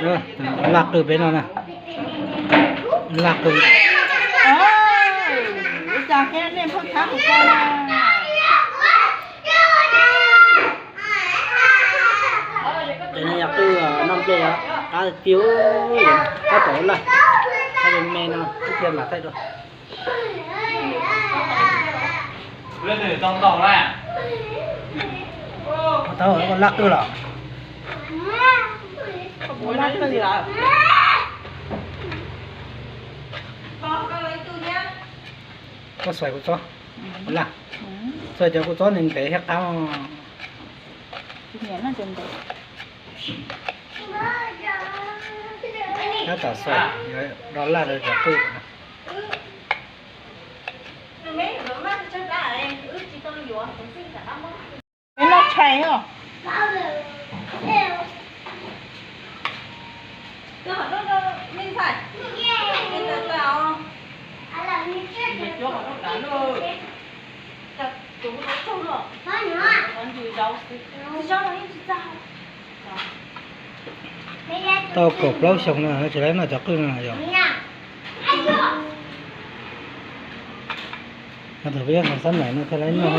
Laj qwj peb no na, laj qwj. Ua cas thiab nej pheej thab kuv ko na? Ces no yog qwj noj nplej, qab tiag, qab tom laj, qab me me no ib pliag mam thaij dua. Tau laj qwj los. Koj xuas kuv txob, laj, xuas cov kuv txob ntev ntev thiab qab. Tab tom xuas, do laj rau cov qwj. Peb noj tshais os. Tau kaum plaub xyoos no tsis tau noj cov qwj no yog. Thaum peb nyob xab maim no thiaj li noj,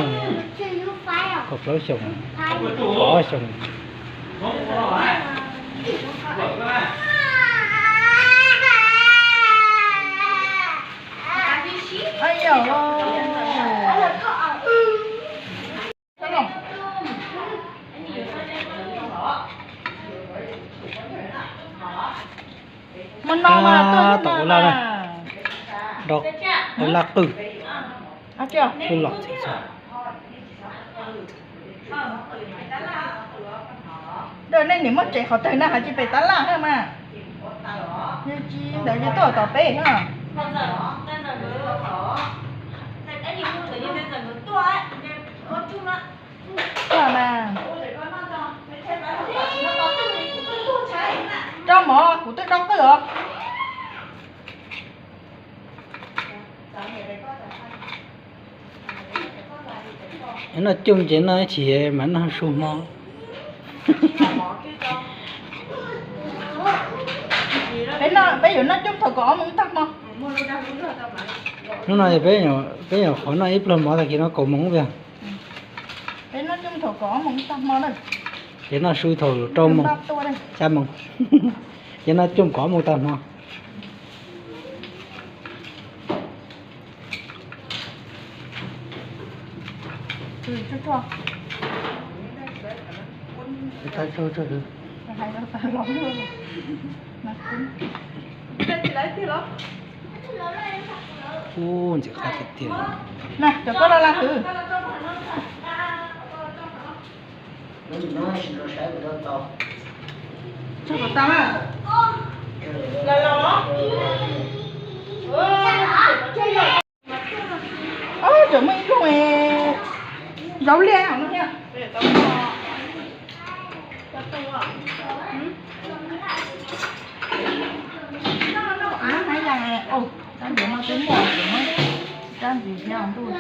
kaum plaub xyoos, kaum ob xyoos. Tab tom ua laj na, ua laj qwj, qwj los txhij txhua. Nej nim muab tsev qhov twg na, hais tsis pem tab laj na mas. Yog tsis ntawd yog tuaj tom peb na. Tuaj mas. Rau mov kuv twb rau qwj os. Noj coj ces noj ib chim mas noj su hmo. Peb yuav noj coj thaum kaum ob moos tag hmo. Hnub no peb nyuam qhuav noj ib pluag mov tag kis no kaum moos tiag. Peb noj coj thaum kaum ob moos tag hmo na. Ces noj su thaum rau moos, xya moos. Ces noj coj kaum ob moos tag hmo. Ub, ntxim qab tiag tiag. Cov koj los laj hwv. Tso kom tas na. Ob, tseem muaj ib lub zaub liaj no thiab. Tab ntawd no twb muaj, tsis muaj, tab ntxiv thiab ntuj.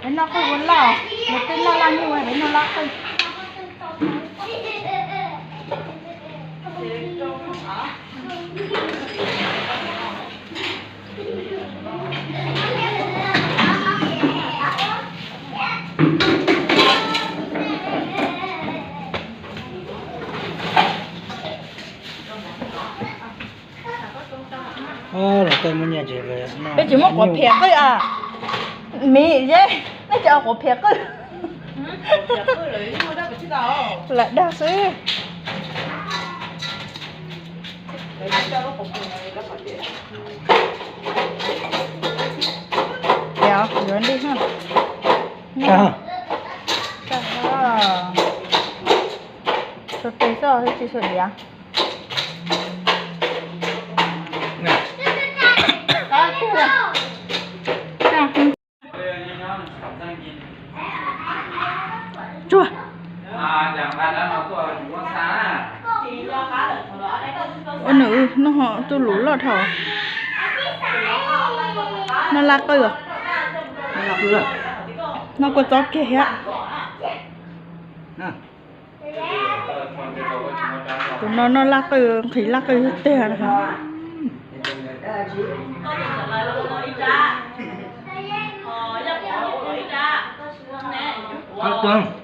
Peb noj qwj ua laj, nws twb noj laj nyuj, peb noj laj qwj. Peb tsis muaj quav phiam qwj a. Miv, nej tsis ua quav phiam qwj? Lam dag xwb. Yuav li na. Suav tes xwb tsis suav diav. Tsuag. Ua nws noj. Tus lus loj dhau. Noj laj qwj. Noj kua txob kiag thiab. Tus no noj laj qwj, nqhis laj qwj tiag tiag.